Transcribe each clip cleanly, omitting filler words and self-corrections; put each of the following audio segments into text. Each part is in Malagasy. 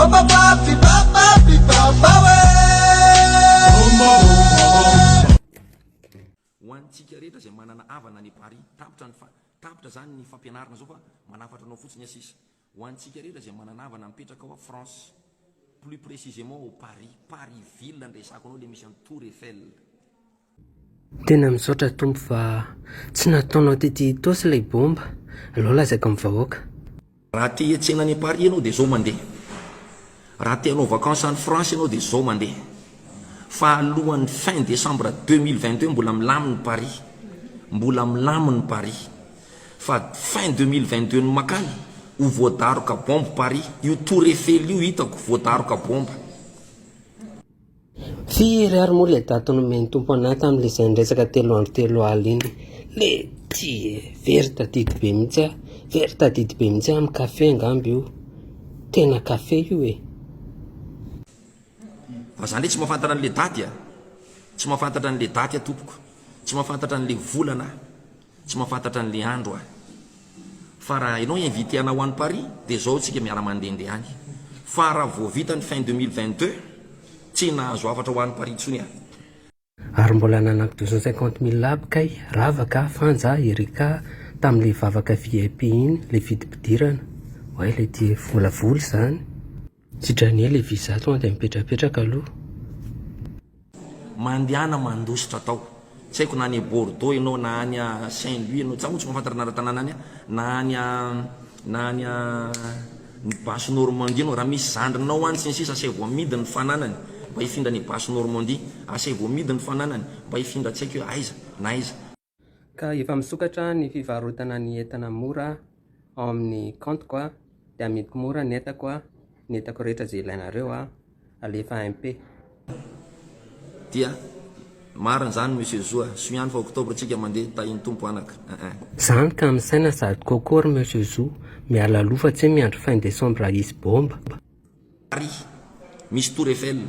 Ho antsika rehetra izay manana havana any Paris, tapitra ny tapitra zany ny fampianarana zao fa manafatra anao fotsiny aho sisa. Ho antsika rehetra izay manana havana mipetraka ao France, plus précisément au Paris, Paris ville ny resako anao le misy an'i Tour Eiffel. Tena misaotra Tompo fa tsy nataonao tety Itaosy ilay bomba, aleo lazaiko amin'ny vahoaka. Raha te hiantsena any Paris ianao dia zao mandeha. Raha te hanao vacances any France ianao dia zao mandeha. Fa alohan'ny fin décembre 2022 mbola milaminy Paris. Mbola milaminy Paris. Fa fin 2022 ny makany ho voadaroka bombe Paris. Io tour Eiffel io hitako voadaroka bombe. Firy ary moa le daty nomen'ny Tompo anah tamin'le izay niresaka telo andro telo alina iny? Le ty e! Very tadidy be mihitsy aho, very tadidy be mihitsy aho amin'ny kafe angamba io. Tena kafe io e! Fa za ndray tsy mahafantatra an'le daty a! Tsy mahafantatra an'le daty aho tompoko, tsy mahafantatra an'le volana aho. Tsy mahafantatra an'le andro aho. Fa raha ianao invité anah ho any Paris dia zao tsika miara mandehandeha any. Fa raha vao vita ny fin 2022 tsy nahazo hafatra ho any Paris intsony aho. Ary mbola nanako 250 mille aby kay Ravaka, Fanja, Erika tamin'le vavaka VIP iny, le vidim-pidirana. Oay le ty vola vola izany. Sitrany ela i visa tonga dia mipetrapetraka aloha. Mandehana mandositra tao. Tsy haiko na any Bordeaux ianao na any Saint Louis ianao, za moa tsy mahafantatra anaran-tanàna any, na any na any ny Basse Normandie ianao, raha misy zandrinao any sy ny sisa asaivo amidy ny fananany mba hifindra any Basse Normandie, asaivo amidy ny fananany mba hifindra tsy haiko hoe aiza na aiza. Ka efa misokatra ny fivarotana ny entana mora ao amin'ny compte-ko a, dia amidiko mora ny entako a, ny entako rehetra izay ilainareo a, alefa MP. Dia marina izany Monsieur Zo a, soa ihany fa octobre tsika mandeha, tahin'ny Tompo anaka eh. Zany ka misaina sady coco ry Monsieur Zo, miala aloha fa tsy hoe miandry fin décembre hisy bomba. Paris, misy tour Eiffel,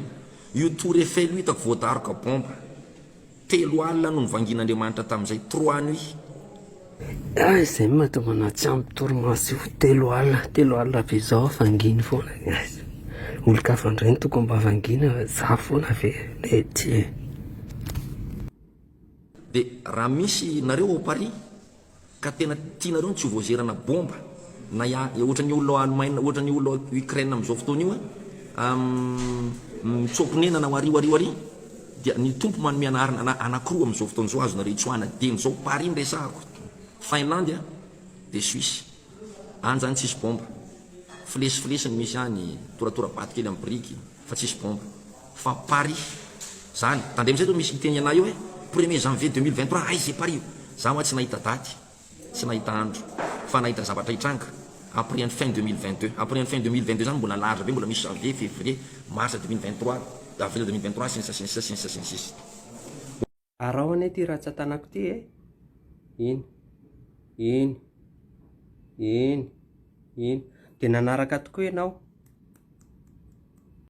io tour Eiffel io hitako voadaroka bomba, telo alina no nivangian'Andriamanitra tamin'izay, trois nuits. Hay izay no mahatonga anah tsy ampy torimaso io, telo alina, telo alina be izao aho vanginy foana, olon-kafa indray no tokony mba vangina fa za foana ve le ty e. Dia raha misy nareo ao Paris Ka tena tianareo ny tsy ho voazerana bomba na ia ohatran'ny olona ao Allemagne ohatran'ny olona ao Ukraine amin'izao fotoana io a mitsoa-ponenana ho ary ho ary ho ary dia ny Tompo manome anarina ana anankiroa amin'izao fotoana izao azonareo itsoahana dieny izao Paris no resahako Finlande a dia Suisse any zany tsisy bomba filesifilesy no misy any toratora-bato kely amin'ny biriky fa tsisy bomba fa Paris zany tandremo zay zao misy hiteny anah eo hoe premier janvier 2023 aiza i Paris io za hoa tsy nahita daty tsy nahita andro fa nahita zavatra hitranga après ny fin 2022 après ny fin 2022 zany mbola large be mbola misy janvier février mars 2023 avril 2023 sy ny sisa sy ny sisa sy ny sisa sy ny sisa. Araho anie ity ratsan-tanako ity e! Iny, iny, iny, iny. Dia nanaraka tokoa ianao.